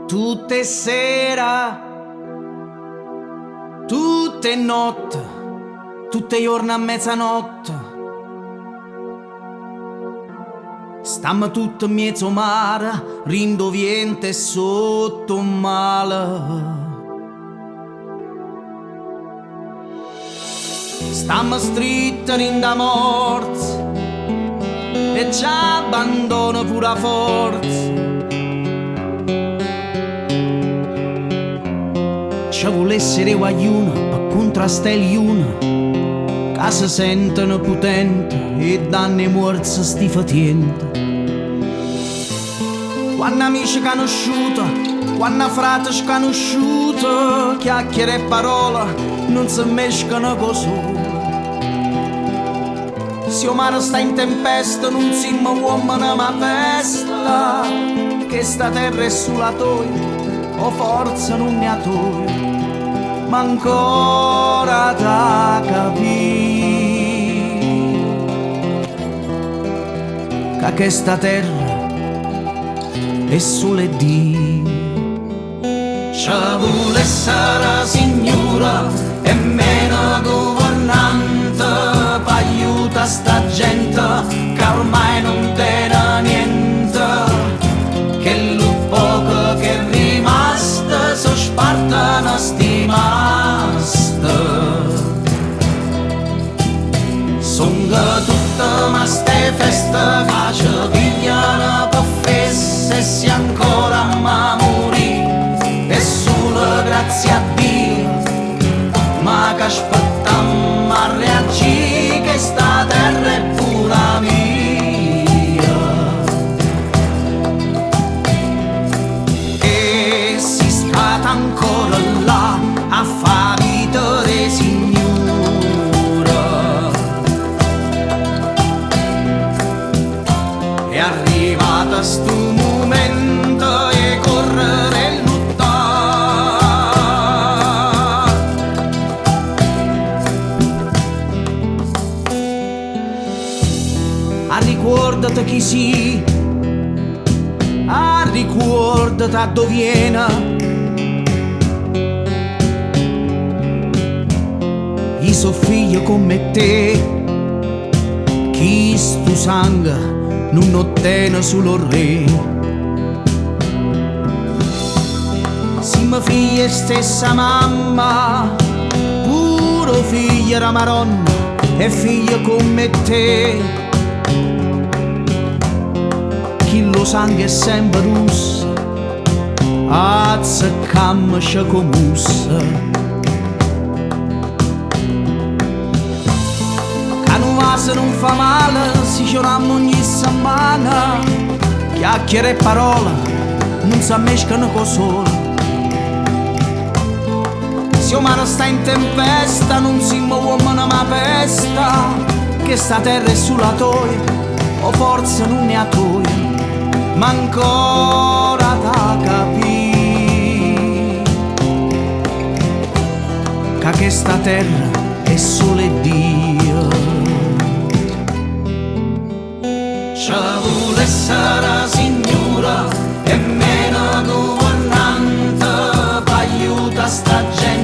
Tutt' 'e sera, tutt' 'e notte, tutt' 'e juorne a mezzanotte. Stammo tutt' mmiez' 'o mare, dint' 'o viento e sott' 'o male. Stammo stritt' dint' 'a morza e ci abbandona pure 'a forza. Ce vulessero 'e guagliune pe cuntrastà 'e liune ca se sentono putente e danno 'e muorze sti fetiente. Quann' amice canusciute, quann' frate scanusciute, chiacchiere e parole nun se mmescano co' sole. Si 'o mare sta in tempesta nun simmo uommene ma pesta, chesta terra è sulo 'a toja o forze nun è 'a toja, ma ancora da capì ca chesta terra è sulo 'e Dio. Ce vulessero signure e meno governante p'aiutà sta gente ca ormai nun tene niente. Chellu poco che è rimasto so spartano sti maste. Song tutte maste 'e festa ca ce pigliano pe fesse e si ancora amma murì è solo grazie a Dio, ma che aspettammo a reagì che sta terra è pure 'a mia. E si state ancora là a fa' vita de signora è arrivato stu mumento 'e correre e luttà. Arricuordate chi si', arricuordate 'a do viene. I' so' figlio comme te, chistu sangue nun 'o tene sulo 'o rre. Simmo figli 'e stessa mamma, pure 'o figlio d' 'a Maronna è figlio comme te. Chillo sangue è sempe russo, azzeccammoce cu 'o musso. Ca nu vaso nun fa male si ce 'o dammo ogni semmana, chiacchiere e parole nun s'ammescano co' sole. Si 'o mare sta in tempesta nun simmo uommene ma pesta, chesta terra è sulo 'a toja o forze nun è 'a toja, ma ancora da capì ca chesta terra è solo 'e Dio. Ce vulessero signure e meno governante p'aiutà sta gente.